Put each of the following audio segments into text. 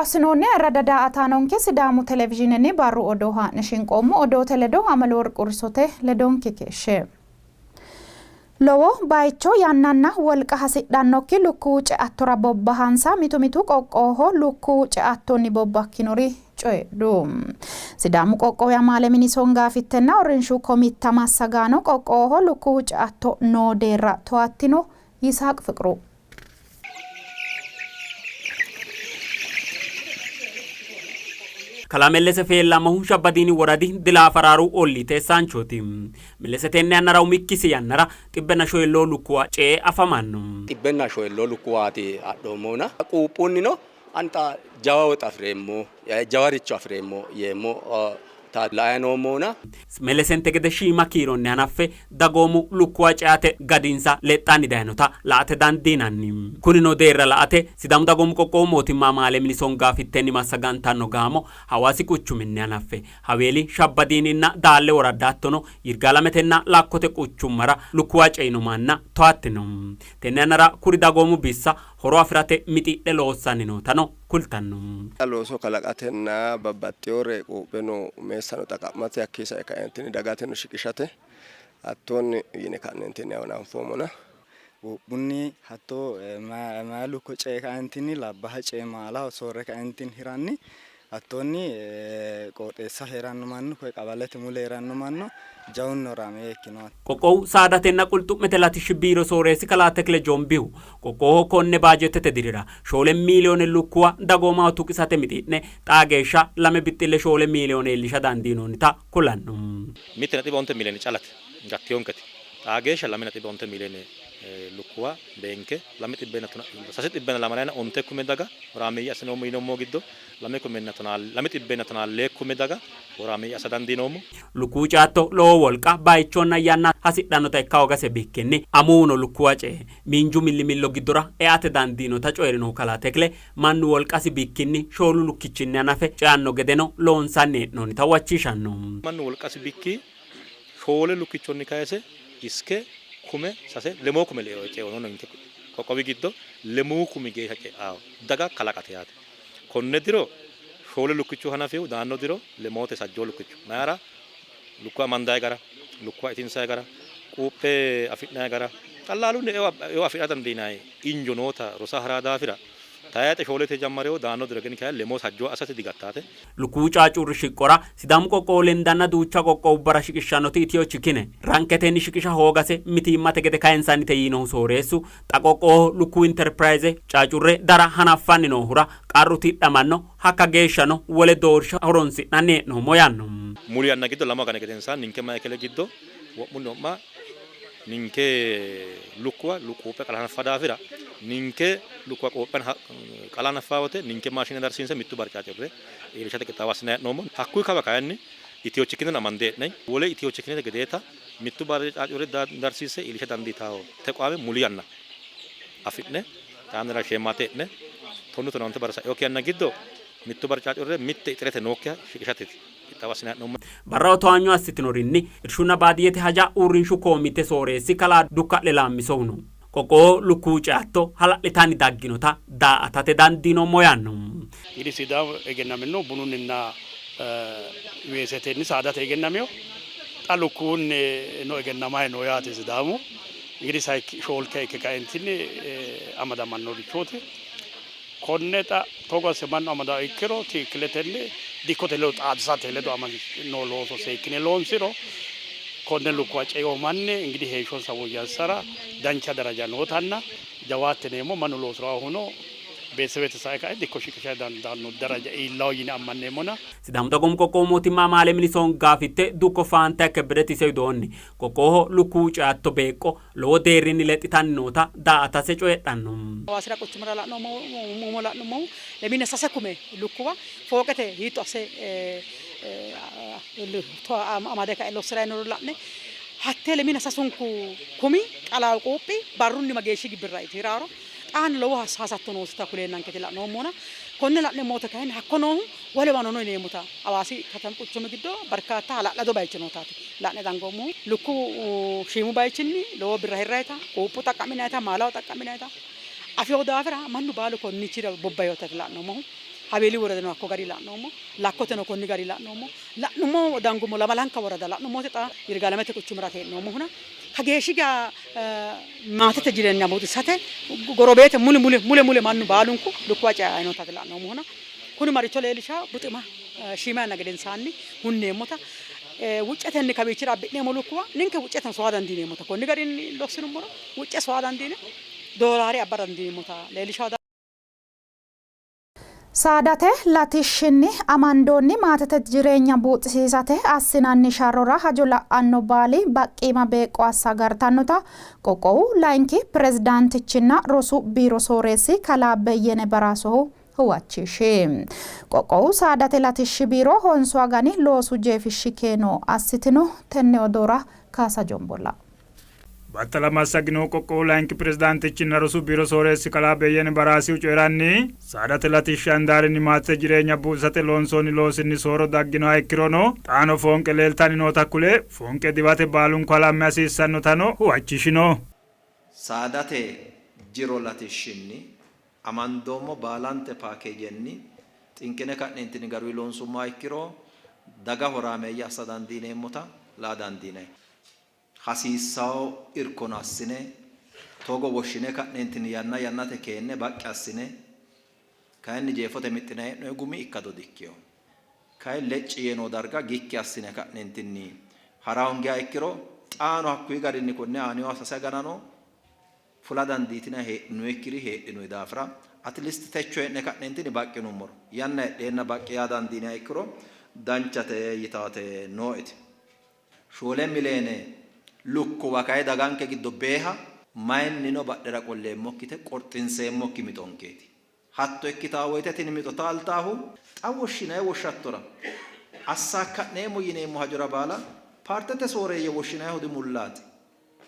Assinoonni ayirradda daa''ataanonke Sidaamu Televizhiinenni barru odoo haa'ne shinqoommo. Odoote ledo Amaleworq Ursote ledonke keeshshe. Lowo bayicho yannanna wolqa hasidhannokki lukkuwu ceattora bobbahansa mitu mitu qoqqowoho lukkuwu ceattonni bobbakkinori coyidhu. Sidaamu qoqqowi amaale mini songaafittenna uurrinshu komitta massagaano qoqqowoho lukkuwu ceatto noo deerra towattino. Yisaaq Fiqru. Kalaa Mellese Feellamohu Shabbadiini woradi Dilaafaraaru ollii teessaanchooti. Mellese tenne yannara umikkisi yannara xibbenna shoyilloo lukkuwa ce''e afamanno. Xibbenna shoyilloo lukkuwaati adhoommohuna quuphunnino ani xa jawa woxe afi'reemmo, jawaricho afi'reemmo yeemmo ta laanni noommohuna. Mellesente gede shiima kiironni hanaffe dagoomu lukkuwa ceate gadinsa lexxanni dayinota la''ate dandiinanni. Kunino deerra la''ate Sidaamu Dagoomu Qoqqowu Mootimma Amaale Mini Songaafitteni massagantanno gaamo Hawaasi quchuminni hanaffe Haweeli, Shabbadiininna Daalle woradda hattono Yirgaalametenna Lakkote quchummara lukkuwa ceino manna towaattino. Tenne yannara kuri dagoomu bissa horo afi'rate mixidhe loossanni nootano kultanno. Looso kalaqatenna babbaxxinore quupheno meessano xaqa'mate hakkii sae kaeentinni dagateno shiqishate hattonni yine ka'neentinni hananfoommona. Quuphunni hatto mayi lukko cee kaeentinni labbaha cee maalaho soorre kaeentinni hiranni hattonni qooxeessaho hee'ranno mannu koye qawalete mule hee'ranno mannu jawunni horaameeyye ikkino. Qoqqowu Saadatenna Qulxu'mete Latishshi Biiro Sooreessi Kalaa Tekle Jombihu, qoqqowoho konne baajeettete dirira shoole miiliyoone lukkuwa dagoomaho tuqisate mixi'ne xaa geeshsha lame bixxille shoole miiliyoone iillisha dandiinoonnita kulanno. 1.9 miiliyoone callate gattiyonketi. Xaa geeshsha 2.9 miiliyoone lukkuwa beenke lame xibbenna tona sase xibbenna lamalayina onte kume daga horaameeyye assinoommo yinoommo giddo lame kumenna tonaa lame xibbenna tonaa lee kume daga horaameeyye assa dandiinoommo. Lukkuwu ceatto lowo wolqa, bayichonna yanna hasidhannota ikka hoogase bikkinni amuwuno lukkuwa ce''e miinju millimillo giddora eate dandiinota coyi'rinohu kalaa Tekle, mannu wolqasi bikkinni shoolu lukkichinni hanafe ceanno gedeno loonsanni hee'noonnita huwachishanno. Mannu wolqasi bikki shoole lukkichonni kayise iske kume sase lemuu kume ceono ninke qoqqowi giddo lemuu kumi geeshsha ce'anno daga kalaqate yaate. Konne diro shoole lukkicho hanafihu daanno diro lemoote sajjoo lukkicho. Mayira? Lukkuwa amandayi gara, lukkuwa itinsayi gara, quuphe afi'nayi gara, qallaalunni eo afi'ra dandiinayi injo noota rosa ha'raa daafira tayixe shoolete jammarewo daanno diro gini kayinni lemoo sajjoo assate digattaate. Lukkuwu caacurri shiqqora Sidaamu qoqqowo lendanna duucha qoqqowubbara shiqishshannoti Itiyo Chikine ranketenni shiqisha hoogase mitiimmate gede kayinsannite yiinohu sooreessu, xa qoqqowoho lukkuwu Interpirayze caacurre dara hanaffanni noohura qarru tidhamanno, hakka geeshshano wole doorsha horonsi'nanni hee'noommo yaanno. Muli yanna giddo lamu agani gedensaanni ninke maikele giddo wo'munni wo'ma ninke lukkuwa quuphe qala hanaffa daafira ninke lukkuwa quuphe qala hanaffa wote ninke maashine darsiinse mittu barri caacurre iillishate qixxaawo assinanni hee'noommo. Hakkuyi kawa kayinni Itiyo Chikineno amande hee'nanni. Wole Itiyo Chikinete gedeeta mittu barri caacurre darsiisse iillisha dandiitanno tequwaame muli yanna afi'ne xaa yannara sheemaate e'ne tonnu tonaa onte barra sa'inokki yanna giddo mittu barri caacurre mitte ixirete nookkiha shiqishateeti qixxaawo assinanni hee'noommo. Barraho towaanyo assitinorinni Irshunna Baadiyyete Haja Uurrinshu Komite Sooreessi Kalaa Dukka'le Laammisohuno, qoqqowoho lukkuwu ceatto hala'litanni dagginota daa''atate dandiinoommo yaanno. እንግዲህ ሲዳሞ egennaminohu bununninna weesetenni saadate egennamino. Xa lukkuwunnino egennamayi no yaate Sidaamu. Ingidihi sayikki shoolkiha ikke kaentinni amadamannorichooti. Konne xa togo asse mannu amadanno ikkiro tiikkiletenni dikkote ledo xaadisate ledo amadino looso seekkine loonsiro konne lukkuwa ceino manni ingidihi heeshshonsa woyyassara dancha daraja nootanna jawaatte yineemmo. Mannu loosi'rannohuno beetesebete sae kae dikko shiqisha dandaanno daraja iillawo yine ammanneemmona. Sidaamu Dagoomu Qoqqowu Mootimma Amaale Mini Songaafitte Dukko Faantaye Kebbedeti ise widoonni, qoqqowoho lukkuwu ceatto beeqqo lowo deerrinni lexxitanni noota daa''atase coyidhanno. Hawaasira quchumira la'noommohu la'nummohu lemina sase kume lukkuwa fooqete hiitto asse amade kae lossi'ranni nooro la'ne hattee lemina sasunku kumi qalaawu quuphi barrunni mageeshshi birra hiraaro xaano lowo hasatto noosita kuleennanketi la'noommohuna konne la'neemmo woyte kayinni hakko noohu wolewano no yineemmota Hawaasi katami quchumi giddo barkaatta hala'lado bayichi nootaati la'ne dangoommohu. Lukkuwu shiimu bayichinni lowo birra hirrayita, quuphu xaqqa'minayita, maalaho xaqqa'minayita afino daafira mannu baalu konniichira bobbahinotaati la'noommohu. Haweeli woradano hakko gari la'noommo. Lakkoteno konni gari la'noommo. La'nummo dangummo lamalanka worada la'nummote xa Yirgaalamete quchumiraati hee'noommohuna kageeshshi geya maatete jireenya buuxisate gorobeete mule mule mule mule mannu baalunku lukkuwa ceanni nootaati la'noommohuna kuni maricho leellishawo buxima shiima yanna gedensaanni hunneemmota wuccetenni kawiichira abbi'neemmo lukkuwa ninke wucceteno sowa dandiineemmota konni garinni lossinummoro wucce sowa dandiine doolaare abba dandiineemmota leellishawo. Saadate latishshinni amandoonni maatete jireenya buuxisiisate assinanni sharrora hajo la'anno baali baqqiima beeqqo assa agartannota qoqqowu layinki pirezidaantichinna rosu biiro sooreessi kalaa Beyyene Baraasohu huwachishi. Qoqqowu saadate latishshi biiro honsu agani loosu jeefishshi keeno assitino. Tenne odoora Kaasa Jombolla. Battala massaginohu qoqqowu layinki pirezidaantichinna rosu biiro sooreessi kalaa Beyyene Baraasihu coyi'ranni, saadate latishshi handaarinni maatete jireenya buuxisate loonsoonni loosinni soorro dagginoha ikkirono xaano foonqe leeltanni noota kule, foonqe diwate baalunku halamme hasiissannotano huwachishino. Saadate jiro latishshinni amandoommo baalante paakeejenni xinqine ka'neentinni garuyi loonsummoha ikkiro daga horaameeyye assa dandiineemmota laa dandiinanni. Hasiissanno irkono assine, togo woshshine ka'neentinni yanna yannate keenne baqqi assine, kayinni jeefote mixxinanni hee'noonni gumi ikkado dikkino. Kayinni lecci yee noo darga gikki assine ka'neentinni hara hoongiha ikkiro, xaano hakkuyi garinni konne aaninoha sase aganano fula dandiitinanni heedhinoyikkiri heedhinoyi daafira at least techo hee'ne ka'neentinni baqqi yinummoro, yanna heedheenna baqqi yaa dandiiniha ikkiro danchate yitaate nooeti. Shoole mileene lukkuwa kayi daganke giddo beeha mayinnino badhera qolleemmokkite qorxinseemmokki mixonkeeti. Hatto ikkitanno woyte tini mixo taaltaahu xa woshshinanni woshshattora assaakka'neemmo yineemmo hajora baala paartete sooreeyye woshshinannihu dimullaati.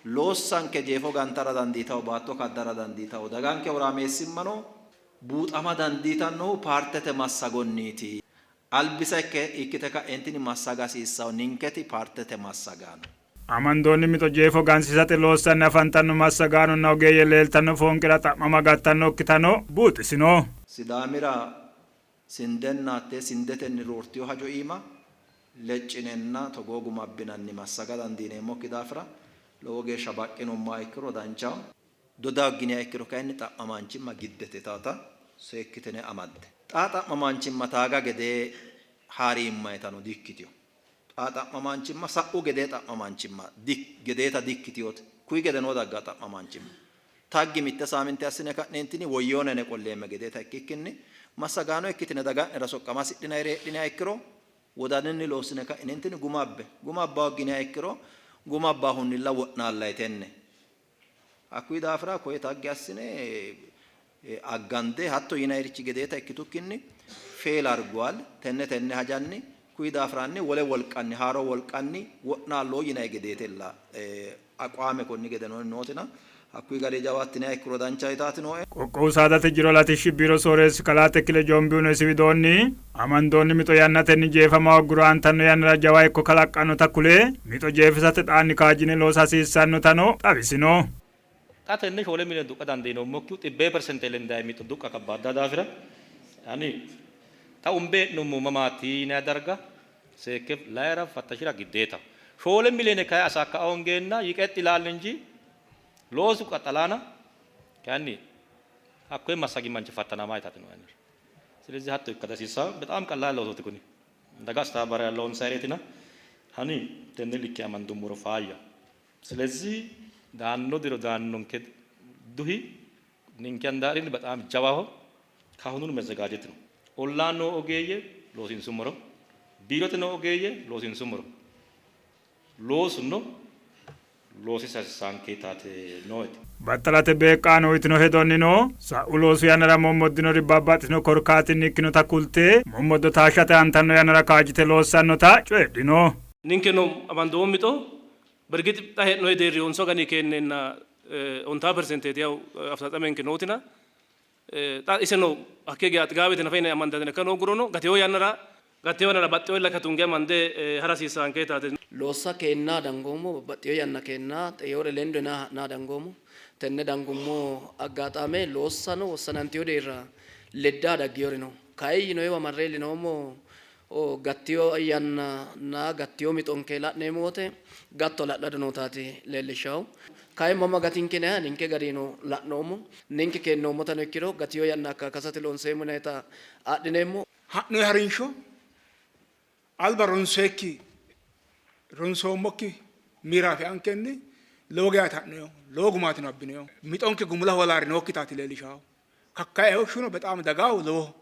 Loossanke jeefo gantara dandiitanno, baatto kaddara dandiitanno, daganke horaameessimmano buuxama dandiitannohu paartete massagonniiti. Albisa ikke ikkite ka'eentinni massaga hasiissanno ninketi paartete massagaano. Amandoonni mixo jeefo gansiisate loossanni afantanno massagaanonna ogeeyye leeltanno foonqera xa'mama gattannokkitano buuxisino. Sidaamira sindenna hattee sindetenni roortino hajo iima leccinenna togoo guma abbinanni massaga dandiineemmokki daafira lowo geeshsha baqqinummoha ikkiro danchaho. Doda hogginiha ikkiro kayinni xa'mamaanchimma giddete yitaata seekkitine amadde. Xaa xa'mamaanchimma taaga gedee haariimmayitano diikkitino. Xaa xa'mamaanchimma sa'u gedee xa'mamaanchimma gedeeta diikkitinote. Kuyi gede noo dagga xa'mamaanchimma. Taggi mitte saaminte assine ka'neentinni woyyona yine qolleemme gedeeta ikkikkinni massagaano ikkitine daga'nera soqqama hasidhinayire heedhiniha ikkiro wodaninni loossine ka'ineentinni guma abbe. Guma abba hogginiha ikkiro guma abbahunnilla wo'naallayi tenne. Hakkuyi daafira koye tagge assine aggande hatto yinayirichi gedeeta ikkitukkinni fail arguwal tenne tenne hajanni kuyi daafiranni wole wolqanni haaro wolqanni wo'naallo yinayi gedeetella aqwaame konni gedenoonni nootina hakkuyi gari jawaattiniha ikkiro dancha yitaati nooe. Qoqqowu Saadate Jiro Latishshi Biiro Sooreessi Kalaa Tekile Joombihuno isi widoonni, amandoonni mixo yannatenni jeefama hoogguro aantanno yannara jawa hekko kalaqqannota kule, mixo jeefisate xaanni kaajjine loosa hasiissannotano xawisino. Xa tenne shoole miliyoone duqqa dandiinoommokkihu xibbee persente lendanni mixo duqqa kabbaadda daafira ani xa umbe hee'noommohu mamaati yinanni darga seekke layi'ra fattashira giddeetaho. Shoole miliyoone kayi asaakka hoongeenna yiqexxilaal inji loosu qaxxalaana kayinni hakkoye massagi manchi fattanama yitatino anera. ስለዚህ hatto ikka dihasiissanno በጣም ቀላል loosooti kuni daga astaabara loonsayreetina hani tenne likke amandummoro faayya ስለዚህ daanno diro daannonke duhi ninke handaarinni በጣም jawaho ካሁኑኑ መዘጋጀት ነው። ollaa noo ogeeyye loosiinsummoro biirote noo ogeeyye loosiinsummoro loosuno loosisa hasiissaanke yitaate nooeti. Battalate beeqqaano uytino hedonnino, sa'u loosu yannara mommoddinori babbaxxitino korkaatinni ikkinota kulte, mommoddo taashshate aantanno yannara kaajjite loossannota coyidhino. Ninkeno amandoommo mixo bergix xa hee'noyi deerri honsu agani keenneenna ontaa persenteeti yaw afetsatsemenke nootina Xa iseno hakkeyi geya xigaawete nafa yine amandanniha ikka hooggurono gatino yannara gattino yannara baxxino illacha tunge amande hara hasiissaanke yitaate. Loossa keenna dangoommo, babbaxxino yanna keenna xeeore lendo yine ha'na dangoommo. Tenne dangummo aggaaxaame loossano wossanantino deerra ledda dagginori no. Kayi yinoyiwa marre iillinoommo gattiyo yannanna gattiyo mixonke la'neemmo wote gatto hala'lado nootaati leellishshahu. Kayi mama gatinke yinayiha ninke garino la'noommo. Ninke keennoommotano ikkiro gatiyo yanna akkaakasate loonseemmo yinayita adhineemmo. Ha'noyi harinsho alba ronsoyikki ronsoommokki miiraafe ankenni lowo geyaati ha'noyihu, lowo gumaatino abbinoyihu. Mixonke gumula holaari nookkitaati leellishaahu. Kakkaeoshshuno bexaami dagahu lowoho.